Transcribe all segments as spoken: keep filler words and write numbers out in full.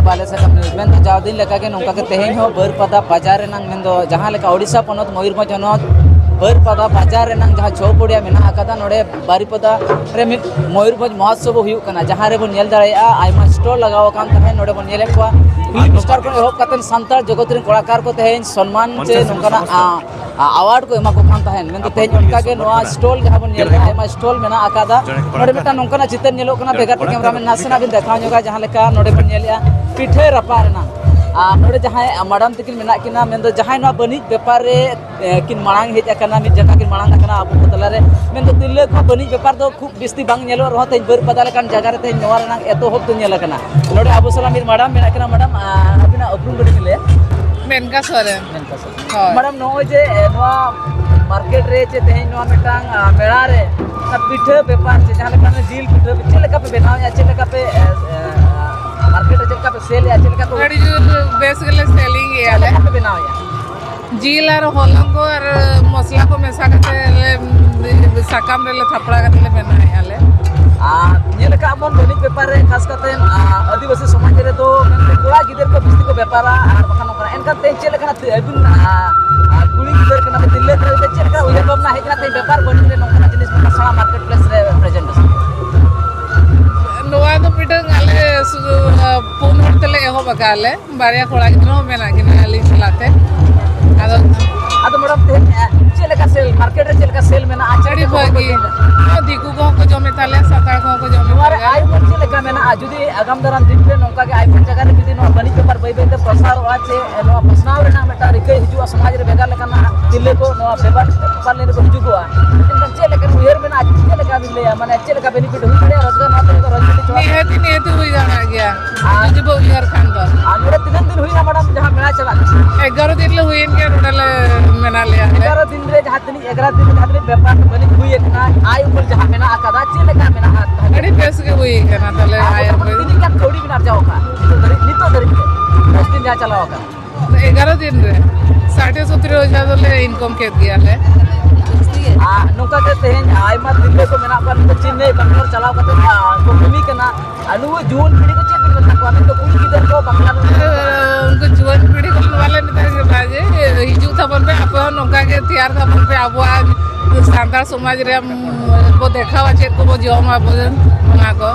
ᱵᱟᱞᱮ ᱥᱟᱠᱟᱢ ᱱᱤᱭᱩᱡᱽ ᱢᱮᱱᱫᱚ ᱡᱟᱣ ᱫᱤᱱ ᱞᱮᱠᱟᱜᱮ ᱱᱚᱝᱠᱟ ᱜᱮ ᱛᱮᱦᱮᱧ ᱦᱚᱸ ᱵᱟᱹᱨᱯᱟᱫᱟ ᱵᱟᱡᱟᱨ ᱨᱮᱱᱟᱜ ᱢᱮᱱᱫᱚ ᱡᱟᱦᱟᱸ ᱞᱮᱠᱟ ᱳᱰᱤᱥᱟ ᱯᱚᱱᱚᱛ ᱢᱚᱭᱩᱨᱵᱷᱚᱸᱡᱽ ᱦᱚᱱᱚᱛ ᱵᱟᱹᱨᱯᱟᱫᱟ ᱵᱟᱡᱟᱨ ᱨᱮᱱᱟᱜ ᱡᱟᱦᱟᱸ ᱪᱷᱚ ᱯᱚᱲᱤᱭᱟ ᱢᱮᱱᱟᱜ ᱟᱠᱟᱫᱟ, ᱱᱚᱰᱮ ᱵᱟᱨᱤᱯᱟᱫᱟ ᱨᱮ ᱢᱤᱫ ᱢᱚᱭᱩᱨᱵᱷᱚᱸᱡᱽ ᱢᱚᱦᱳᱛᱥᱚᱵ ᱦᱩᱭᱩᱜ ᱠᱟᱱᱟ, ᱡᱟᱦᱟᱸ ᱨᱮᱵᱚᱱ ᱧᱮᱞ ᱫᱟᱲᱮᱭᱟᱜᱼᱟ ᱟᱭᱢᱟ ᱥᱴᱚᱞ ᱞᱟᱜᱟᱣ ᱟᱠᱟᱱ ᱛᱟᱦᱮᱸᱫ᱾ ᱱᱚᱰᱮ ᱵᱚᱱ ᱧᱮᱞᱮᱫ ᱠᱚᱣᱟ ᱯᱷᱤᱞᱢ ᱥᱴᱟᱨ ᱠᱷᱚᱱ ᱮᱦᱚᱵ ᱠᱟᱛᱮ ᱥᱟᱱᱛᱟᱲ ᱡᱚᱜᱚᱛ ᱨᱮᱱ ᱠᱚᱲᱟᱠᱟᱨ ᱠᱚ ᱛᱮᱦᱮᱧ ᱥᱚᱱᱢᱟᱱ ᱪᱮ ᱱᱚᱝᱠᱟᱱᱟᱜ ᱟ, ᱟ, ᱟᱣᱟᱨᱰ ᱠᱚ ᱮᱢᱟ ᱠᱚ ᱠᱟᱱ ᱛᱟᱦᱮᱸᱫ᱾ ᱢᱮᱱᱫᱚ ᱛᱮᱦᱮᱧ ᱚᱱᱠᱟ ᱜᱮ ᱱᱚᱣᱟ ᱥᱴᱚᱞ ᱡᱟᱦᱟᱸ ᱵᱚᱱ ᱧᱮᱞ ᱮᱫᱟ, ᱟᱭᱢᱟ ᱥᱴᱚᱞ ᱢᱮᱱᱟᱜ ᱟᱠᱟᱫᱟ᱾ ᱱᱚᱰᱮ ᱢᱤᱫᱴᱟᱝ ᱱᱚᱝᱠᱟᱱᱟᱜ ᱪᱤᱛᱟᱹᱨ ᱧᱮᱞᱚᱜ ᱠᱟᱱᱟ, ᱵᱷᱮᱜᱟᱨ ᱛᱮ ᱠᱮᱢᱨᱟᱢᱮᱱ ᱱᱟᱥᱮᱱᱟᱜ ᱵᱤᱱ ᱫᱮᱠᱷᱟᱣ ᱧᱚᱜᱟ, ᱡᱟᱦᱟᱸ ᱞᱮᱠᱟ ᱱᱚᱰᱮ ᱵᱚᱱ ᱧᱮᱞᱮᱫᱼᱟ ᱯᱤᱴᱷᱟᱹ ᱨᱟᱯᱟᱜ ᱨᱮᱱᱟᱜ᱾ ᱟᱨ ᱱᱚᱰᱮ ᱡᱟᱦᱟᱸᱭ ᱢᱟᱰᱟᱢ ᱛᱟᱹᱠᱤᱱ ᱢᱮᱱᱟᱜ ᱠᱤᱱᱟ, ᱢᱮᱱᱫᱚ ᱡᱟᱦᱟᱸᱭ ᱱᱚᱣᱟ ᱵᱟᱹᱱᱤᱡ ᱵᱮᱯᱟᱨ ᱨᱮ ᱮ, ᱠᱤᱱ ᱢᱟᱲᱟᱝ ᱦᱮᱡ ᱟᱠᱟᱱᱟ, ᱢᱤᱫ ᱡᱟᱸᱜᱟ ᱠᱤᱱ ᱢᱟᱲᱟᱝ ᱟᱠᱟᱱᱟ ᱟᱵᱚ ᱠᱚ ᱛᱟᱞᱟᱨᱮ᱾ ᱢᱮᱱᱫᱚ ᱛᱤᱨᱞᱟᱹ ᱠᱚ ᱵᱟᱹᱱᱤᱡ ᱵᱮᱯᱟᱨ ᱫᱚ ᱠᱷᱩᱵ ᱵᱤᱥᱛᱤ ᱵᱟᱝ ᱧᱮᱞᱚᱜ ᱨᱮᱦᱚᱸ, ᱛᱮᱦᱮᱧ ᱵᱟᱹᱨᱯᱟᱫᱟ ᱞᱮᱠᱟᱱ ᱡᱟᱭᱜᱟ ᱨᱮ ᱛᱮᱦᱮᱧ ᱱᱚᱣᱟ ᱨᱮᱱᱟᱜ ᱮᱛᱚᱦᱚᱵ ᱫᱚ ᱧᱮᱞ ᱟᱠᱟᱱᱟ᱾ ᱱᱚᱰᱮ ᱟᱵᱚ ᱥᱟᱞᱟᱜ ᱢᱤᱫ ᱢᱟᱰᱟᱢ ᱢᱮᱱᱟᱜ ᱠᱤᱱᱟ᱾ ᱢᱟᱰᱟᱢ, ᱟ, ᱟᱹᱵᱤᱱᱟᱜ ᱩᱯᱨᱩᱢ ᱠᱟᱹᱴᱤᱡ ᱵᱤᱱ ᱞᱟᱹᱭᱟ? ᱢᱮᱱᱠᱟ ᱥᱚᱨᱮᱱ᱾ ᱢᱮᱱᱠᱟ ᱥᱚᱨᱮᱱ᱾ ᱦᱳᱭ᱾ ᱢᱟᱰᱟᱢ, ᱱᱚᱜᱼᱚᱭ ᱡᱮ, ᱮ, ᱱᱚᱣᱟ ᱢᱟᱨᱠᱮᱴ ᱨᱮ ᱪᱮ ᱛᱮᱦᱮᱧ ᱱᱚᱣᱟ ᱢᱤᱫᱴᱟᱝ, ᱟ, ᱢᱮᱞᱟ ᱨᱮ ᱚᱱᱟ ᱯᱤᱴᱷᱟᱹ ᱵᱮᱯᱟᱨ ᱪᱮ ᱡᱟᱦᱟᱸ ᱞᱮᱠᱟ ᱡᱤᱞ ᱯᱤᱴᱷᱟᱹ ᱪᱮᱫ ᱞᱮᱠᱟ ᱯᱮ ᱵᱮᱱᱟᱣᱮᱫᱼᱟ, ᱪᱮᱫ ᱞᱮᱠᱟ ᱯᱮ, ᱮ, ᱮ, ᱢᱟᱨᱠᱮᱴ ᱨᱮ ᱪᱮᱫ ᱞᱮᱠᱟ ᱯᱮ ᱥᱮᱞᱮᱫᱼᱟ, ᱪᱮᱫ ᱞᱮᱠᱟ ᱯᱮ ᱟᱹᱰᱤ ᱡᱳᱨ ᱵᱮᱥ ᱜᱮᱞᱮ ᱥᱮᱞᱤᱝ ᱜᱮᱭᱟ ᱪᱮᱫ ᱞᱮ᱾ ᱞᱮᱠᱟ ᱯᱮ ᱵᱮᱱᱟᱣᱮᱫᱼᱟ? ᱡᱤᱞ ᱟᱨ ᱦᱚᱞᱚᱝ ᱠᱚ ᱟᱨ ᱢᱚᱥᱞᱟ ᱠᱚ ᱢᱮᱥᱟ ᱠᱟᱛᱮ ᱞᱮ, ᱥᱟᱠᱟᱢ ᱨᱮᱞᱮ ᱛᱷᱟᱯᱲᱟ ᱠᱟᱛᱮ ᱞᱮ ᱵᱮᱱᱟᱣᱮᱫᱼᱟ ᱞᱮ᱾ ᱟᱨ ᱧᱮᱞ ᱟᱠᱟᱫ ᱵᱚᱱ ᱵᱟᱹᱱᱤᱡ ᱵᱮᱯᱟᱨ ᱨᱮ, ᱠᱷᱟᱥ ᱠᱟᱛᱮ, ᱟ, ᱟᱹᱫᱤᱵᱟᱹᱥᱤ ᱥᱚᱢᱟᱡᱽ ᱨᱮᱫᱚ ᱢᱮᱱᱛᱮ ᱠᱚᱲᱟ ᱜᱤᱫᱟᱹᱨ ᱠᱚ ᱵᱮᱥᱤ ᱠᱚ ᱵᱮᱯᱟᱨᱟ, ᱟᱨ ᱵᱟᱠᱷᱟᱱ ᱱᱚᱝᱠᱟ᱾ ᱮᱱᱠᱷᱟᱱ ᱛᱮ ᱪᱮᱫ ᱞᱮᱠᱟᱱᱟᱜ ᱛᱮ ᱟᱹᱵᱤᱱ, ᱟ, ᱟ, ᱠᱩᱲᱤ ᱜᱤᱫᱟᱹᱨ ᱠᱟᱱᱟ ᱯᱮ, ᱛᱤᱨᱞᱟᱹ ᱠᱟᱱᱟ ᱯᱮ, ᱪᱮᱫ ᱞᱮᱠᱟ ᱩᱭᱦᱟᱹᱨ ᱵᱷᱟᱵᱽᱱᱟ ᱦᱮᱡ ᱮᱱᱟ ᱛᱮ ᱵᱮᱯᱟᱨ ᱵᱟᱹᱱᱤᱡ ᱨᱮ ᱱᱚᱝᱠᱟᱱᱟᱜ ᱡᱤᱱᱤᱥ ᱢᱤᱫᱴᱟᱝ ᱥᱮᱬᱟ ᱢᱟᱨᱠᱮᱴ ᱯᱞᱮᱥ ᱨᱮ ᱯᱨᱮᱡᱮᱱᱴ? ᱱᱚᱣᱟ ᱫᱚ ᱢᱤᱫᱴᱟᱝ ᱟᱞᱮ ᱥᱩᱫᱷᱩ, ᱟ, ᱯᱩᱱ ᱦᱚᱲ ᱛᱮᱞᱮ ᱮᱦᱚᱵ ᱟᱠᱟᱫᱼᱟ ᱞᱮ᱾ ᱵᱟᱨᱭᱟ ᱠᱚᱲᱟ ᱜᱤᱫᱽᱨᱟᱹ ᱦᱚᱸ ᱢᱮᱱᱟᱜ ᱠᱤᱱᱟ ᱟᱹᱞᱤᱧ ᱥᱟᱞᱟᱜ ᱛᱮ᱾ ᱟᱫᱚ ᱟᱫᱚ ᱢᱮᱰᱟᱢ, ᱛᱮᱦᱮᱧ, ᱮ, ᱪᱮᱫ ᱞᱮᱠᱟ ᱥᱮᱞ, ᱢᱟᱨᱠᱮᱴ ᱨᱮ ᱪᱮᱫ ᱞᱮᱠᱟ ᱥᱮᱞ ᱢᱮᱱᱟᱜᱼᱟ? ᱪᱮᱫ ᱟᱹᱰᱤ ᱞᱮᱠᱟ ᱠᱚ ᱵᱷᱟᱹᱜᱤ᱾ ᱦᱚᱲ ᱠᱚ ᱫᱤᱠᱩ ᱠᱚᱦᱚᱸ ᱠᱚ ᱡᱚᱢᱮᱫ ᱛᱟᱞᱮᱭᱟ, ᱥᱟᱱᱛᱟᱲ ᱠᱚᱦᱚᱸ ᱠᱚ ᱡᱚᱢᱮᱫ ᱱᱚᱣᱟ ᱨᱮ ᱛᱟᱞᱮᱭᱟ᱾ ᱟᱭ ᱩᱯᱟᱹᱭ ᱪᱮᱫ ᱞᱮᱠᱟ ᱢᱮᱱᱟᱜᱼᱟ? ᱡᱩᱫᱤ ᱟᱜᱟᱢ ᱫᱟᱨᱟᱢ ᱫᱤᱱ ᱨᱮ ᱱᱚᱝᱠᱟ ᱜᱮ ᱟᱭᱢᱟ ᱡᱟᱭᱜᱟ ᱨᱮ ᱡᱩᱫᱤ ᱱᱚᱣᱟ ᱵᱟᱹᱱᱤᱡ ᱵᱮᱯᱟᱨ ᱵᱟᱹᱭ ᱵᱟᱹᱭ ᱛᱮ ᱯᱨᱚᱥᱟᱨᱚᱜᱼᱟ, ᱪᱮ ᱱᱚᱣᱟ ᱯᱟᱥᱱᱟᱣ ᱨᱮᱱᱟᱜ ᱢᱤᱫᱴᱟᱝ ᱨᱤᱠᱟᱹ ᱦᱤᱡᱩᱜᱼᱟ, ᱥᱚᱢᱟᱡᱽ ᱨᱮ ᱵᱷᱮᱜᱟᱨ ᱞᱮᱠᱟᱱᱟᱜ ᱛᱤᱨᱞᱟᱹ ᱠᱚ ᱱᱚᱣᱟ ᱵᱮᱯᱟᱨ, ᱵᱮᱯᱟᱨ ᱞᱟᱭᱤᱱ ᱨᱮᱠᱚ ᱦᱤᱡᱩᱜᱚᱜᱼᱟ, ᱢᱮᱱᱠᱷᱟᱱ ᱪᱮᱫ ᱞᱮᱠᱟ ᱩᱭᱦᱟᱹᱨ ᱢᱮᱱᱟᱜᱼᱟ? ᱪᱮᱫ ᱞᱮᱠᱟ ᱵᱤᱱ ᱞᱟᱹᱭᱟ? ᱢᱟᱱᱮ ᱪᱮᱫ ᱞᱮᱠᱟ ᱵᱮᱱᱤᱯᱷᱤᱴ ᱦᱩᱭ ᱫᱟᱲᱮᱭᱟᱜᱼᱟ ᱨᱳᱡᱽᱜᱟᱨ ᱱᱚᱣᱟ ᱛᱮ? ᱱᱤᱦᱟᱹᱛᱤ, ᱱᱤᱦᱟᱹᱛᱤ ᱦᱩᱭ ᱫᱟᱲᱮᱭᱟᱜ ᱜᱮᱭᱟ, ᱟᱨ ᱡᱩᱫᱤ ᱵᱚ ᱩᱭᱦᱟᱹᱨ ᱠᱷᱟᱱ ᱫᱚ᱾ ᱟᱨ ᱱᱚᱰᱮ ᱛᱤᱱᱟᱹᱜ ᱫᱤᱱ ᱦᱩᱭᱱᱟ ᱢᱮᱰᱟᱢ ᱡᱟᱦᱟᱸ ᱢᱮᱞᱟ ᱪᱟᱞᱟᱜ ᱠᱟᱱᱟ? ᱮᱜᱟᱨᱚ ᱫᱤᱱ ᱞᱮ ᱦᱩᱭᱮᱱ ᱜᱮᱭᱟ ᱱᱚᱰᱮ ᱞᱮ ᱢᱮᱱᱟᱜ ᱞᱮᱭᱟ ᱞᱮ᱾ ᱮᱜᱟᱨᱚ ᱫᱤᱱ ᱨᱮ ᱡᱟᱦᱟᱸ ᱛᱤᱱᱟᱹᱜ, ᱮᱜᱟᱨᱚ ᱫᱤᱱ ᱨᱮ ᱡᱟᱦᱟᱸ ᱛᱤᱱᱟᱹᱜ ᱵᱮᱯᱟᱨ ᱵᱟᱹᱱᱤᱡ ᱦᱩᱭ ᱟᱠᱟᱱᱟ, ᱟᱭ ᱩᱯᱟᱹᱭ ᱡᱟᱦᱟᱸ ᱢᱮᱱᱟᱜ ᱟᱠᱟᱫᱟ, ᱪᱮᱫ ᱞᱮᱠᱟ ᱢᱮᱱᱟᱜᱼᱟ? ᱟᱹᱰᱤ ᱵᱮᱥ ᱜᱮ ᱦᱩᱭ ᱟᱠᱟᱱᱟ ᱛᱟᱦᱞᱮ, ᱟᱨ ᱟᱭ ᱢᱚᱴᱟᱢᱩᱴᱤ ᱩᱯᱟᱹᱭ᱾ ᱛᱤᱱᱟᱹᱜ ᱜᱟᱱ ᱠᱟᱹᱣᱰᱤ ᱵᱤᱱ ᱟᱨᱡᱟᱣ ᱟᱠᱟᱫᱼᱟ ᱱᱤᱛᱚᱜ ᱫᱷᱟᱹᱨᱤᱡ, ᱱᱤᱛᱚᱜ ᱫᱷᱟᱹᱨᱤᱡ ᱛᱮ ᱫᱚᱥ ᱫᱤᱱ ᱡᱟᱦᱟᱸ ᱪᱟᱞᱟᱣ ᱟᱠᱟᱱᱟ? ᱮᱜᱟᱨᱚ ᱫᱤᱱ ᱨᱮ ᱥᱟᱴᱷᱮ ᱥᱚᱛᱨᱚ ᱦᱟᱡᱟᱨ ᱫᱚᱞᱮ ᱤᱱᱠᱟᱢ ᱠᱮᱫ ᱜᱮᱭᱟ ᱞᱮ᱾ ᱡᱟᱹᱥᱛᱤ ᱟᱨ ᱱᱚᱝᱠᱟ ᱜᱮ ᱛᱮᱦᱮᱧ ᱟᱭᱢᱟ ᱛᱤᱨᱞᱟᱹ ᱠᱚ ᱢᱮᱱᱟᱜ ᱠᱚᱣᱟ, ᱱᱩᱠᱩ ᱪᱮᱱᱱᱟᱭ, ᱵᱮᱝᱜᱟᱞᱳᱨ ᱪᱟᱞᱟᱣ ᱠᱟᱛᱮ, ᱟᱨ, ᱠᱚ ᱠᱟᱹᱢᱤ ᱠᱟᱱᱟ᱾ ᱟᱨ ᱱᱩᱠᱩ ᱡᱩᱣᱟᱹᱱ ᱯᱤᱲᱦᱤ ᱠᱚ ᱪᱮᱫ ᱵᱤᱱ ᱢᱮᱛᱟ ᱠᱚᱣᱟ? ᱱᱤᱛᱚᱜ ᱠᱩᱲᱤ ᱜᱤᱫᱟᱹᱨ ᱠᱚ ᱵᱟᱯᱞᱟ ᱨᱮ ᱩᱱᱠᱩ ᱡᱩᱣᱟᱹᱱ ᱯᱤᱲᱦᱤ ᱠᱚ ᱵᱟᱞᱮ ᱢᱮᱛᱟ ᱠᱚᱣᱟ ᱡᱮ ᱦᱤᱡᱩᱜ ᱛᱟᱵᱚᱱ ᱯᱮ, ᱟᱯᱮ ᱦᱚᱸ ᱱᱚᱝᱠᱟ ᱜᱮ ᱛᱮᱭᱟᱨ ᱛᱟᱵᱚᱱ ᱯᱮ, ᱟᱵᱚᱣᱟᱜ ᱥᱟᱱᱛᱟᱲ ᱥᱚᱢᱟᱡᱽ ᱨᱮ ᱵᱚ ᱫᱮᱠᱷᱟᱣᱟ ᱪᱮᱫ ᱠᱚᱵᱚ ᱡᱚᱢᱟ ᱵᱚ, ᱚᱱᱟ ᱠᱚ᱾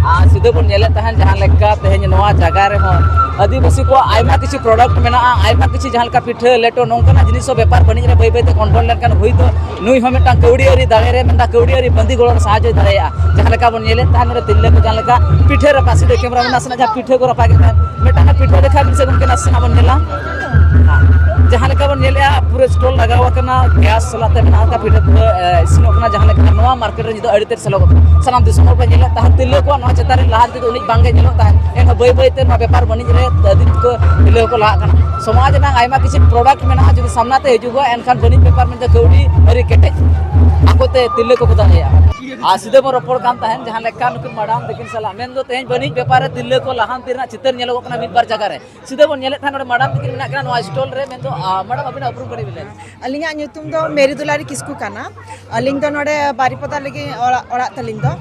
ᱟᱨ ᱥᱤᱫᱷᱟᱹ ᱵᱚᱱ ᱧᱮᱞᱮᱫ ᱛᱟᱦᱮᱸᱫ, ᱡᱟᱦᱟᱸ ᱞᱮᱠᱟ ᱛᱮᱦᱮᱧ ᱱᱚᱣᱟ ᱡᱟᱭᱜᱟ ᱨᱮᱦᱚᱸ ᱟᱹᱫᱤᱵᱟᱹᱥᱤ ᱠᱚᱣᱟᱜ ᱟᱭᱢᱟ ᱠᱤᱪᱷᱩ product ᱢᱮᱱᱟᱜᱼᱟ, ᱟᱭᱢᱟ ᱠᱤᱪᱷᱩ ᱡᱟᱦᱟᱸ ᱞᱮᱠᱟ ᱯᱤᱴᱷᱟᱹ, ᱞᱮᱴᱚ, ᱱᱚᱝᱠᱟᱱᱟᱜ ᱡᱤᱱᱤᱥ ᱦᱚᱸ ᱵᱮᱯᱟᱨ ᱵᱟᱹᱱᱤᱡ ᱨᱮ ᱵᱟᱹᱭ ᱵᱟᱹᱭ ᱛᱮ convert ᱞᱮᱱᱠᱷᱟᱱ ᱦᱩᱭᱛᱳ ᱱᱩᱭ ᱦᱚᱸ ᱢᱤᱫᱴᱟᱝ ᱠᱟᱹᱣᱰᱤ ᱟᱹᱨᱤ ᱫᱟᱲᱮ ᱨᱮ, ᱢᱤᱫᱴᱟᱝ ᱠᱟᱹᱣᱰᱤ ᱟᱹᱨᱤ ᱵᱟᱸᱫᱤ ᱜᱚᱲᱚ ᱨᱮ ᱥᱟᱦᱟᱡᱽᱡᱚᱭ ᱫᱟᱲᱮᱭᱟᱜᱼᱟ᱾ ᱡᱟᱦᱟᱸ ᱞᱮᱠᱟ ᱵᱚᱱ ᱧᱮᱞᱮᱫ ᱛᱟᱦᱮᱸᱫ, ᱱᱚᱰᱮ ᱛᱤᱨᱞᱟᱹ ᱠᱚ ᱡᱟᱦᱟᱸ ᱞᱮᱠᱟ ᱯᱤᱴᱷᱟᱹ ᱨᱟᱯᱟᱜ, ᱥᱤᱫᱷᱟᱹ camera ᱢᱮ, ᱱᱟᱥᱮᱱᱟᱜ ᱡᱟᱦᱟᱸ ᱯᱤᱴᱷᱟᱹ ᱠᱚ ᱨᱟᱯᱟᱜᱮᱫ ᱛᱟᱦᱮᱸᱫ, ᱢᱤᱫᱴᱟᱝ ᱯᱤᱴᱷᱟᱹ ᱫᱮᱠᱷᱟᱣ ᱵᱤᱱ ᱥᱮ ᱜᱚᱢᱠᱮ, ᱱᱟᱥᱮᱱᱟᱜ ᱵᱚᱱ ᱧᱮᱞᱟ᱾ ᱡᱟᱦᱟᱸ ᱞᱮᱠᱟ ᱵᱚᱱ ᱧᱮᱞᱮᱫᱼᱟ, ᱯᱩᱨᱟᱹ stall ᱞᱟᱜᱟᱣ ᱟᱠᱟᱱᱟ, gas ᱥᱟᱞᱟᱜ ᱛᱮ ᱢᱮᱱᱟᱜ ᱟᱠᱟᱫ, ᱯᱤᱴᱷᱟᱹ ᱯᱩᱨᱟᱹ, ᱮ, ᱤᱥᱤᱱᱚᱜ ᱠᱟᱱᱟ᱾ ᱡᱟᱦᱟᱸ ᱞᱮᱠᱟ ᱱᱚᱣᱟ market ᱨᱮ ᱱᱤᱛᱚᱜ ᱟᱹᱰᱤ ᱛᱮᱫ ᱥᱮᱞᱚᱜᱚᱜ ᱠᱟᱱᱟ᱾ ᱥᱟᱱᱟᱢ ᱫᱤᱥᱚᱢ ᱦᱚᱲ ᱠᱚ ᱧᱮᱞᱮᱫ ᱛᱟᱦᱮᱸᱫ, ᱛᱤᱨᱞᱟᱹ ᱠᱚᱣᱟᱜ ᱱᱚᱣᱟ ᱪᱮᱛᱟᱱ ᱨᱮ ᱞᱟᱦᱟ ᱛᱮᱫᱚ ᱩᱱᱟᱹᱜ ᱵᱟᱝᱜᱮ ᱧᱮᱞᱚᱜ ᱛᱟᱦᱮᱸᱫ, ᱮᱱᱦᱚᱸ ᱵᱟᱹᱭ ᱵᱟᱹᱭ ᱛᱮ ᱱᱚᱣᱟ ᱵᱮᱯᱟᱨ ᱵᱟᱹᱱᱤᱡ ᱨᱮ ᱟᱹᱰᱤ ᱠᱚ ᱛᱤᱨᱞᱟᱹ ᱠᱚ ᱞᱟᱦᱟᱜ ᱠᱟᱱᱟ᱾ ᱥᱚᱢᱟᱡᱽ ᱨᱮᱱᱟᱜ ᱟᱭᱢᱟ ᱠᱤᱪᱷᱩ product ᱢᱮᱱᱟᱜᱼᱟ, ᱡᱩᱫᱤ ᱥᱟᱢᱱᱟ ᱛᱮ ᱦᱤᱡᱩᱜᱚᱜᱼᱟ, ᱮᱱᱠᱷᱟᱱ ᱵᱟᱹᱱᱤᱡ ᱵᱮᱯᱟᱨ ᱢᱮᱱᱛᱮ ᱠᱟᱹᱣᱰᱤ ᱟᱹᱨᱤ ᱠᱮᱴᱮᱡ ᱟᱠᱚᱛᱮ ᱛᱤᱨᱞᱟᱹ ᱠᱚᱠᱚ ᱫᱟᱲᱮᱭᱟᱜᱼᱟ᱾ ᱟᱨ ᱥᱤᱫᱷᱟᱹ ᱵᱚᱱ ᱨᱚᱯᱚᱲ ᱠᱟᱱ ᱛᱟᱦᱮᱸᱫ ᱡᱟᱦᱟᱸ ᱞᱮᱠᱟ ᱱᱩᱠᱤᱱ madam ᱛᱟᱹᱠᱤᱱ ᱥᱟᱞᱟᱜ, ᱢᱮᱱᱫᱚ ᱛᱮᱦᱮᱧ ᱵᱟᱹᱱᱤᱡ ᱵᱮᱯᱟᱨ ᱨᱮ ᱛᱤᱨᱞᱟᱹ ᱠᱚ ᱞᱟᱦᱟᱱᱛᱤ ᱨᱮᱱᱟᱜ ᱪᱤᱛᱟᱹᱨ ᱧᱮᱞᱚᱜᱚᱜ ᱠᱟᱱᱟ ᱢᱤᱫ ᱵᱟᱨ ᱡᱟᱭᱜᱟ ᱨᱮ᱾ ᱥᱤᱫᱷᱟᱹ ᱵᱚᱱ ᱧᱮᱞᱮᱫ ᱛᱟᱦᱮᱸᱫ ᱱᱚᱰᱮ madam ᱛᱟᱹᱠᱤᱱ ᱢᱮᱱᱟᱜ ᱠᱤᱱᱟ ᱱᱚᱣᱟ stall ᱨᱮ, ᱢᱮᱱᱫᱚ, ᱟ, madam ᱟᱹᱵᱤᱱᱟᱜ ᱩᱯᱨᱩᱢ ᱠᱟᱹᱴᱤᱡ ᱵᱤᱱ ᱞᱟᱹᱭᱟ᱾ ᱟᱹᱞᱤᱧᱟᱜ ᱧᱩᱛᱩᱢ ᱫᱚ ᱢᱮᱨᱤ ᱫᱩᱞᱟᱨᱤ ᱠᱤᱥᱠᱩ ᱠᱟᱱᱟ᱾ ᱟᱹᱞᱤᱧ ᱫᱚ ᱱᱚᱰᱮ ᱵᱟᱨᱤᱯᱚᱫᱟ ᱞᱟᱹᱜᱤᱫ ᱚᱲᱟᱜ, ᱚᱲᱟᱜ ᱛᱟᱹᱞᱤᱧ ᱫᱚ᱾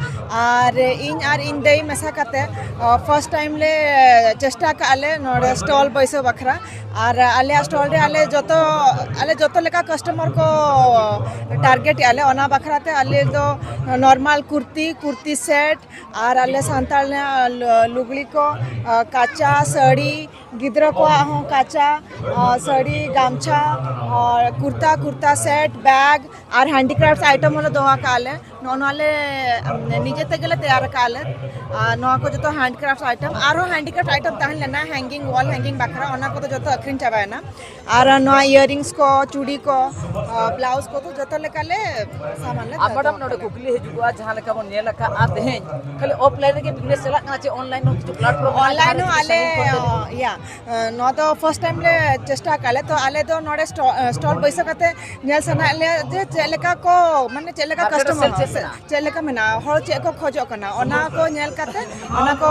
ᱟᱨ ᱤᱧ ᱟᱨ ᱤᱧ ᱫᱟᱹᱭ ᱢᱮᱥᱟ ᱠᱟᱛᱮ, ᱟ, first time ᱞᱮ ᱪᱮᱥᱴᱟ ᱠᱟᱜᱼᱟ ᱞᱮ ᱱᱚᱰᱮ stall ᱵᱟᱹᱭᱥᱟᱹᱣ ᱵᱟᱠᱷᱨᱟ᱾ ᱟᱨ ᱟᱞᱮᱭᱟᱜ stall ᱨᱮ ᱟᱞᱮ ᱡᱚᱛᱚ, ᱟᱞᱮ ᱡᱚᱛᱚ ᱞᱮᱠᱟ customer ᱠᱚ target ᱮᱜᱼᱟ ᱞᱮ, ᱚᱱᱟ ᱵᱟᱠᱷᱨᱟ ᱛᱮ ᱟᱞᱮ ᱫᱚ normal ᱠᱩᱨᱛᱤ, ᱠᱩᱨᱛᱤ set, ᱟᱨ ᱟᱞᱮ ᱥᱟᱱᱛᱟᱲ ᱨᱮᱱᱟᱜ ᱞᱩ-, ᱞᱩᱜᱽᱲᱤ ᱠᱚ, ᱟ, ᱠᱟᱪᱟ ᱥᱟᱹᱲᱤ, ᱜᱤᱫᱽᱨᱟᱹ ᱠᱚᱣᱟᱜ ᱦᱚᱸ ᱠᱟᱪᱟ, ᱟ, ᱥᱟᱹᱲᱤ, ᱜᱟᱢᱪᱷᱟ, ᱟᱨ ᱠᱩᱨᱛᱟ, ᱠᱩᱨᱛᱟ set, bag, ᱟᱨ handicraft item ᱦᱚᱸᱞᱮ ᱫᱚᱦᱚ ᱟᱠᱟᱫᱼᱟ ᱞᱮ᱾ ᱱᱚᱜᱼᱚ ᱱᱚᱣᱟ ᱞᱮ, ᱟᱢ, ᱱᱤᱡᱮ ᱛᱮᱜᱮ ᱞᱮ ᱛᱮᱭᱟᱨ ᱟᱠᱟᱫᱼᱟ ᱞᱮ᱾ ᱟᱨ ᱱᱚᱣᱟ ᱠᱚ ᱡᱚᱛᱚ handicraft item, ᱟᱨᱦᱚᱸ handicraft item ᱛᱟᱦᱮᱸ ᱞᱮᱱᱟ, hanging, wall hanging ᱵᱟᱠᱷᱨᱟ, ᱚᱱᱟ ᱠᱚᱫᱚ ᱡᱚᱛᱚ ᱟᱹᱠᱷᱨᱤᱧ ᱪᱟᱵᱟᱭᱮᱱᱟ᱾ ᱟᱨ ᱱᱚᱣᱟ earrings ᱠᱚ, ᱪᱩᱲᱤ ᱠᱚ, ᱟ, blouse ᱠᱚᱫᱚ ᱡᱚᱛᱚ ᱞᱮᱠᱟ ᱞᱮ ᱥᱟᱢᱟᱱ ᱞᱮ ᱟᱨ ᱫᱚᱦᱚ madam, ᱱᱚᱰᱮ ᱟᱠᱟᱫᱼᱟ᱾ ᱠᱩᱠᱞᱤ ᱦᱤᱡᱩᱜᱼᱟ, ᱡᱟᱦᱟᱸ ᱞᱮᱠᱟ ᱵᱚᱱ ᱧᱮᱞ ᱟᱠᱟᱫᱼᱟ ᱛᱮᱦᱮᱧ, ᱠᱷᱟᱹᱞᱤ offline ᱨᱮᱜᱮ business ᱪᱟᱞᱟᱜ ᱠᱟᱱᱟ ᱪᱮ online ᱦᱚᱸ ᱠᱤᱪᱷᱩ platform ᱢᱮᱱᱟᱜᱼᱟ, online ᱡᱟᱦᱟᱸ ᱦᱚᱸ ᱨᱮ ᱟᱞᱮ, ᱥᱟᱺᱜᱤᱧ ᱠᱷᱚᱱ ᱫᱚ ᱤᱭᱟ, ᱱᱚᱣᱟ ᱫᱚ first time ᱞᱮ ᱪᱮᱥᱴᱟ ᱟᱠᱟᱫ ᱞᱮ, ᱛᱚ ᱟᱞᱮ ᱫᱚ ᱱᱚᱰᱮ ᱥᱴᱚ-, stall ᱵᱟᱹᱭᱥᱟᱹᱣ ᱠᱟᱛᱮ ᱧᱮᱞ ᱥᱟᱱᱟᱭᱮᱫ ᱞᱮᱭᱟ ᱡᱮ ᱪᱮᱫ ᱞᱮᱠᱟ ᱠᱚ, ᱢᱟᱱᱮ ᱪᱮᱫ ᱞᱮᱠᱟ market ᱨᱮ customer sale ᱦᱚᱸ ᱪᱮᱫ ᱥᱮ ᱢᱮᱱᱟᱜᱼᱟ? ᱪᱮᱫ ᱞᱮᱠᱟ ᱢᱮᱱᱟᱜᱼᱟ, ᱦᱚᱲ ᱪᱮᱫ ᱠᱚ ᱠᱷᱚᱡᱚᱜ ᱠᱟᱱᱟ, ᱚᱱᱟ ᱠᱚ ᱧᱮᱞ ᱠᱟᱛᱮ, ᱚᱱᱟ ᱠᱚ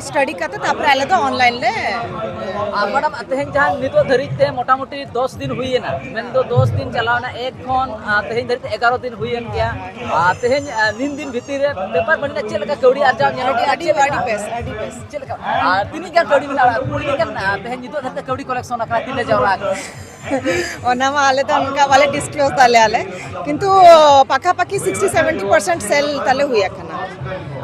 study ᱠᱟᱛᱮ ᱛᱟᱨᱯᱚᱨᱮ ᱟᱞᱮ ᱫᱚ online ᱞᱮ ᱟᱨ ᱢᱮᱰᱟᱢ, ᱛᱮᱦᱮᱧ ᱡᱟᱦᱟᱸ ᱱᱤᱛᱚᱜ ᱫᱷᱟᱹᱨᱤᱡ ᱛᱮ ᱢᱚᱴᱟᱢᱩᱴᱤ ᱫᱚᱥ ᱫᱤᱱ ᱦᱩᱭᱮᱱᱟ, ᱢᱮᱱᱫᱚ ᱫᱚᱥ ᱫᱤᱱ ᱪᱟᱞᱟᱣᱱᱟ, ᱮᱠ ᱠᱷᱚᱱ ᱟᱨ ᱛᱮᱦᱮᱧ ᱫᱷᱟᱹᱨᱤᱡ ᱛᱮ ᱮᱜᱟᱨᱚ ᱫᱤᱱ ᱦᱩᱭᱮᱱ ᱜᱮᱭᱟ᱾ ᱟᱨ ᱛᱮᱦᱮᱧ ᱟᱨ ᱱᱤᱱ ᱫᱤᱱ ᱵᱷᱤᱛᱤᱨ ᱨᱮ ᱵᱮᱯᱟᱨ ᱵᱟᱹᱱᱤᱡ ᱨᱮ ᱪᱮᱫ ᱞᱮᱠᱟ ᱠᱟᱹᱣᱰᱤ ᱟᱨᱡᱟᱣ ᱧᱮᱞᱚᱜ ᱠᱟᱱᱟ? ᱟᱹᱰᱤ ᱪᱮᱫ ᱞᱮᱠᱟ? ᱟᱹᱰᱤ ᱵᱮᱥ, ᱟᱹᱰᱤ ᱵᱮᱥ᱾ ᱪᱮᱫ ᱞᱮᱠᱟ? ᱟᱨ ᱛᱤᱱᱟᱹᱜ ᱜᱟᱱ ᱠᱟᱹᱣᱰᱤ ᱢᱮᱱᱟᱜᱼᱟ? ᱛᱤᱱᱟᱹᱜ ᱜᱟᱱ ᱟᱨ ᱛᱮᱦᱮᱧ ᱱᱤᱛᱚᱜ ᱫᱷᱟᱹᱨᱤᱡ ᱛᱮ ᱠᱟᱹᱣᱰᱤ ᱠᱚᱞᱮᱠᱥᱚᱱ ᱟᱠᱟᱱᱟ? ᱛᱤᱱᱟᱹᱜ ᱡᱟᱣᱨᱟ ᱟᱠᱟᱱᱟ? ᱚᱱᱟ ᱢᱟ ᱟᱞᱮ ᱫᱚ ᱚᱱᱠᱟ ᱵᱟᱞᱮ ᱰᱤᱥᱠᱞᱳᱡᱽ ᱫᱟᱞᱮ ᱟᱞᱮ, ᱠᱤᱱᱛᱩ ᱯᱟᱠᱷᱟ ᱯᱟᱠᱷᱤ ᱥᱤᱠᱥᱴᱤ ᱥᱮᱵᱷᱮᱱᱴᱤ ᱯᱟᱨᱥᱮᱱᱴ ᱥᱮᱞ ᱛᱟᱞᱮ ᱦᱩᱭ ᱟᱠᱟᱱᱟ᱾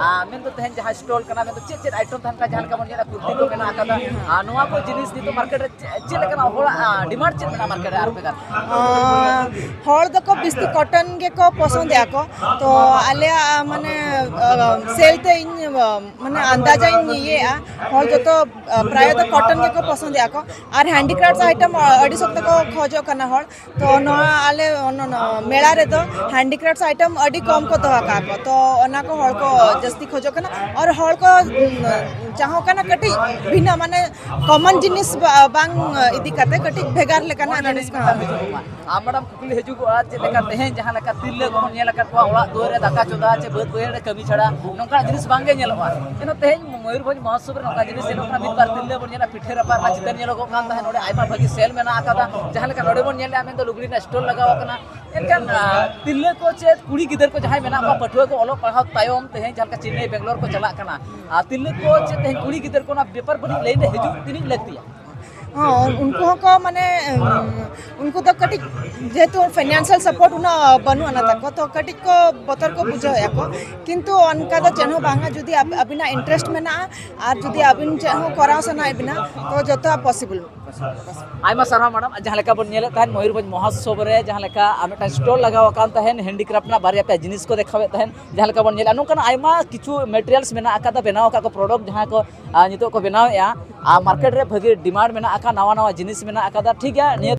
ᱟᱨ ᱢᱮᱱᱫᱚ ᱛᱮᱦᱮᱧ ᱡᱟᱦᱟᱸ ᱥᱴᱚᱞ ᱠᱟᱱᱟ, ᱢᱮᱱᱫᱚ ᱪᱮᱫ ᱪᱮᱫ ᱟᱭᱴᱮᱢ ᱛᱟᱦᱮᱱ ᱠᱟᱱᱟ? ᱡᱟᱦᱟᱸ ᱞᱮᱠᱟ ᱵᱚᱱ ᱧᱮᱞᱟ, ᱠᱩᱨᱛᱤ ᱠᱚ ᱢᱮᱱᱟᱜ ᱟᱠᱟᱫᱟ᱾ ᱟᱨ ᱱᱚᱣᱟ ᱠᱚ ᱡᱤᱱᱤᱥ ᱱᱤᱛᱚᱜ ᱢᱟᱨᱠᱮᱴ ᱨᱮ ᱪᱮᱫ, ᱪᱮᱫ ᱞᱮᱠᱟᱱᱟᱜ ᱦᱚᱲᱟᱜ ᱰᱤᱢᱟᱱᱰ ᱪᱮᱫ ᱢᱮᱱᱟᱜᱼᱟ ᱢᱟᱨᱠᱮᱴ ᱨᱮ ᱟᱨ ᱵᱷᱮᱜᱟᱨ? ᱟᱸ, ᱦᱚᱲ ᱫᱚᱠᱚ ᱵᱮᱥᱤ ᱠᱚᱴᱚᱱ ᱜᱮᱠᱚ ᱯᱚᱥᱚᱸᱫᱮᱜᱼᱟ ᱠᱚ᱾ ᱛᱚ ᱟᱞᱮᱭᱟᱜ, ᱢᱟᱱᱮ, ᱥᱮᱞ ᱛᱮ ᱤᱧ, ᱢᱟᱱᱮ, ᱟᱱᱫᱟᱡᱟ ᱤᱧ ᱤᱭᱟᱹᱭᱮᱜᱼᱟ, ᱦᱚᱲ ᱡᱚᱛᱚ ᱯᱨᱟᱭ ᱫᱚ ᱠᱚᱴᱚᱱ ᱜᱮᱠᱚ ᱯᱚᱥᱚᱸᱫᱮᱜᱼᱟ ᱠᱚ᱾ ᱟᱨ ᱦᱮᱱᱰᱤᱠᱨᱟᱯᱴ ᱟᱭᱴᱮᱢ ᱟᱹᱰᱤ ᱥᱚᱠᱛᱚ ᱠᱚ ᱠᱷᱚᱡᱚᱜ ᱠᱟᱱᱟ ᱦᱚᱲ᱾ ᱛᱚ ᱱᱚᱣᱟ ᱟᱞᱮ ᱚᱱ-, ᱚᱱ-, ᱢᱮᱞᱟ ᱨᱮᱫᱚ ᱦᱮᱱᱰᱤᱠᱨᱟᱯᱴ ᱟᱭᱴᱮᱢ ᱟᱹᱰᱤ ᱠᱚᱢ ᱠᱚ ᱫᱚᱦᱚ ᱠᱟᱜᱼᱟ ᱠᱚ᱾ ᱛᱚ ᱚᱱᱟ ᱠᱚ ᱦᱚᱲ ᱠᱚ ᱡᱟᱹᱥᱛᱤ ᱠᱷᱚᱡᱚᱜ ᱠᱟᱱᱟ᱾ ᱟᱨ ᱦᱚᱲ ᱠᱚ, ᱩᱢ, ᱪᱟᱦᱚᱜ ᱠᱟᱱᱟ ᱠᱟᱹᱴᱤᱡ ᱵᱷᱤᱱᱟᱹ, ᱢᱟᱱᱮ, ᱠᱚᱢᱚᱱ ᱡᱤᱱᱤᱥ ᱵᱟ-, ᱵᱟᱝ ᱤᱫᱤ ᱠᱟᱛᱮ ᱠᱟᱹᱴᱤᱡ ᱵᱷᱮᱜᱟᱨ ᱞᱮᱠᱟᱱᱟᱜ ᱡᱤᱱᱤᱥ ᱠᱚ᱾ ᱟᱨ ᱢᱮᱰᱟᱢ, ᱠᱩᱠᱞᱤ ᱦᱤᱡᱩᱜᱚᱜᱼᱟ, ᱪᱮᱫ ᱞᱮᱠᱟ ᱛᱮᱦᱮᱧ ᱡᱟᱦᱟᱸ ᱞᱮᱠᱟ ᱛᱤᱨᱞᱟᱹ ᱠᱚᱵᱚᱱ ᱧᱮᱞ ᱟᱠᱟᱫ ᱠᱚᱣᱟ ᱚᱲᱟᱜ ᱫᱩᱣᱟᱹᱨ ᱨᱮ ᱫᱟᱠᱟ ᱪᱚᱸᱫᱟ ᱪᱮ ᱵᱟᱹᱫᱽ ᱵᱟᱹᱭᱦᱟᱹᱲ ᱨᱮ ᱠᱟᱹᱢᱤ ᱪᱷᱟᱲᱟ ᱱᱚᱝᱠᱟᱱᱟᱜ ᱡᱤᱱᱤᱥ ᱵᱟᱝᱜᱮ ᱧᱮᱞᱚᱜᱼᱟ᱾ ᱮᱱᱦᱚᱸ ᱛᱮᱦᱮᱧ ᱢᱚᱭᱩᱨᱵᱷᱚᱸᱡᱽ ᱢᱚᱦᱳᱛᱥᱚᱵᱽ ᱨᱮ ᱱᱚᱝᱠᱟ ᱡᱤᱱᱤᱥ ᱧᱮᱞᱚᱜ ᱠᱟᱱᱟ, ᱢᱤᱫ ᱵᱟᱨ ᱛᱤᱨᱞᱟᱹ ᱵᱚᱱ ᱧᱮᱞᱟ ᱯᱤᱴᱷᱟᱹ ᱨᱟᱯᱟᱜ ᱨᱮᱱᱟᱜ ᱪᱤᱛᱟᱹᱨ ᱧᱮᱞᱚᱜᱚᱜ ᱠᱟᱱ ᱛᱟᱦᱮᱸᱫ, ᱱᱚᱰᱮ ᱟᱭᱢᱟ ᱵᱷᱟᱹᱜᱤ ᱥᱮᱞ ᱢᱮᱱᱟᱜ ᱟᱠᱟᱫᱟ, ᱡᱟᱦᱟᱸ ᱞᱮᱠᱟ ᱱᱚᱰᱮ ᱵᱚᱱ ᱧᱮᱞᱮᱜᱼᱟ, ᱢᱮᱱᱫᱚ ᱞᱩᱜᱽᱲᱤ ᱨᱮᱱᱟᱜ ᱥᱴᱚᱞ ᱞᱟᱜᱟᱣ ᱟᱠᱟᱱᱟ᱾ ᱮᱱᱠᱷᱟᱱ, ᱟᱨ, ᱛᱤᱨᱞᱟᱹ ᱠᱚ ᱪᱮᱫ ᱠᱩᱲᱤ ᱜᱤᱫᱟᱹᱨ ᱠᱚ ᱡᱟᱦᱟᱸᱭ ᱢᱮᱱᱟᱜ ᱠᱚᱣᱟ ᱯᱟᱹᱴᱷᱩᱣᱟᱹ ᱠᱚ ᱚᱞᱚᱜ ᱯᱟᱲᱦᱟᱣ ᱛᱟᱭᱚᱢ ᱛᱮᱦᱮᱧ ᱡᱟᱦᱟᱸ ᱞᱮᱠᱟ ᱪᱮᱱᱱᱟᱭ ᱵᱮᱝᱜᱟᱞᱳᱨ ᱠᱚ ᱪᱟᱞᱟᱜ ᱠᱟᱱᱟ, ᱟᱨ ᱛᱤᱨᱞᱟᱹ ᱠᱚ ᱪᱮᱫ ᱛᱮᱦᱮᱧ ᱠᱩᱲᱤ ᱜᱤᱫᱟᱹᱨ ᱠᱚ ᱚᱱᱟ ᱵᱮᱯᱟᱨ ᱵᱟᱹᱱᱤᱡ ᱞᱟᱭᱤᱱ ᱨᱮ ᱦᱤᱡᱩᱜ ᱛᱤᱱᱟᱹᱜ ᱞᱟᱹᱠᱛᱤᱭᱟ? ᱦᱚᱸ, ᱩᱱᱠᱩ ᱦᱚᱸᱠᱚ, ᱢᱟᱱᱮ, ᱩᱱᱠᱩ ᱫᱚ ᱠᱟᱹᱴᱤᱡ, ᱡᱮᱦᱮᱛᱩ ᱯᱷᱟᱭᱱᱟᱱᱥᱤᱭᱟᱞ ᱥᱟᱯᱳᱨᱴ ᱩᱱᱟᱹᱜ ᱵᱟᱹᱱᱩᱜ ᱟᱱᱟ ᱛᱟᱠᱚ, ᱛᱚ ᱠᱟᱹᱴᱤᱡ ᱠᱚ ᱵᱚᱛᱚᱨ ᱠᱚ ᱵᱩᱡᱷᱟᱹᱣᱮᱫᱼᱟ ᱠᱚ᱾ ᱠᱤᱱᱛᱩ ᱚᱱᱠᱟ ᱫᱚ ᱪᱮᱫ ᱦᱚᱸ ᱵᱟᱝᱟ, ᱡᱩᱫᱤ ᱟᱯ-, ᱟᱹᱵᱤᱱᱟᱜ ᱤᱱᱴᱟᱨᱮᱥᱴ ᱢᱮᱱᱟᱜᱼᱟ ᱟᱨ ᱡᱩᱫᱤ ᱟᱹᱵᱤᱱ ᱪᱮᱫ ᱦᱚᱸ ᱠᱚᱨᱟᱣ ᱥᱟᱱᱟᱭᱮᱫ ᱵᱤᱱᱟ, ᱛᱚ ᱡᱚᱛᱚᱣᱟᱜ ᱯᱚᱥᱤᱵᱚᱞ᱾ ᱟᱭᱢᱟ ᱥᱟᱨᱦᱟᱣ ᱢᱮᱰᱟᱢ᱾ ᱡᱟᱦᱟᱸ ᱞᱮᱠᱟ ᱵᱚᱱ ᱧᱮᱞᱮᱫ ᱛᱟᱦᱮᱸᱫ ᱢᱚᱭᱩᱨᱵᱷᱚᱸᱡᱽ ᱢᱚᱦᱳᱛᱥᱚᱵᱽ ᱨᱮ ᱡᱟᱦᱟᱸ ᱞᱮᱠᱟ ᱟᱨ ᱢᱤᱫᱴᱟᱝ ᱥᱴᱚᱞ ᱞᱟᱜᱟᱣ ᱟᱠᱟᱱ ᱛᱟᱦᱮᱸᱫ, ᱦᱮᱱᱰᱤᱠᱨᱟᱯᱴ ᱨᱮᱱᱟᱜ ᱵᱟᱨᱭᱟ ᱯᱮᱭᱟ ᱡᱤᱱᱤᱥ ᱠᱚ ᱫᱮᱠᱷᱟᱣᱮᱫ ᱛᱟᱦᱮᱸᱫ, ᱡᱟᱦᱟᱸ ᱞᱮᱠᱟ ᱵᱚᱱ ᱧᱮᱞᱟ ᱱᱚᱝᱠᱟᱱᱟᱜ ᱟᱭᱢᱟ ᱠᱤᱪᱷᱩ ᱢᱮᱴᱮᱨᱤᱭᱟᱞᱥ ᱢᱮᱱᱟᱜ ᱟᱠᱟᱫᱟ, ᱵᱮᱱᱟᱣ ᱟᱠᱟᱫ ᱠᱚ ᱯᱨᱚᱰᱟᱠᱴ ᱡᱟᱦᱟᱸ ᱠᱚ ᱟᱨ, ᱱᱤᱛᱚᱜ ᱠᱚ ᱵᱮᱱᱟᱣᱮᱫᱼᱟ᱾ ᱟᱨ ᱢᱟᱨᱠᱮᱴ ᱨᱮ ᱵᱷᱟᱹᱜᱤ ᱰᱤᱢᱟᱱᱰ ᱢᱮᱱᱟᱜ ᱟᱠᱟᱫ, ᱱᱟᱣᱟ ᱱᱟᱣᱟ ᱡᱤᱱᱤᱥ ᱢᱮᱱᱟᱜ ᱟᱠᱟᱫᱟ, ᱴᱷᱤᱠ ᱜᱮᱭᱟ᱾ ᱱᱤᱭᱟᱹ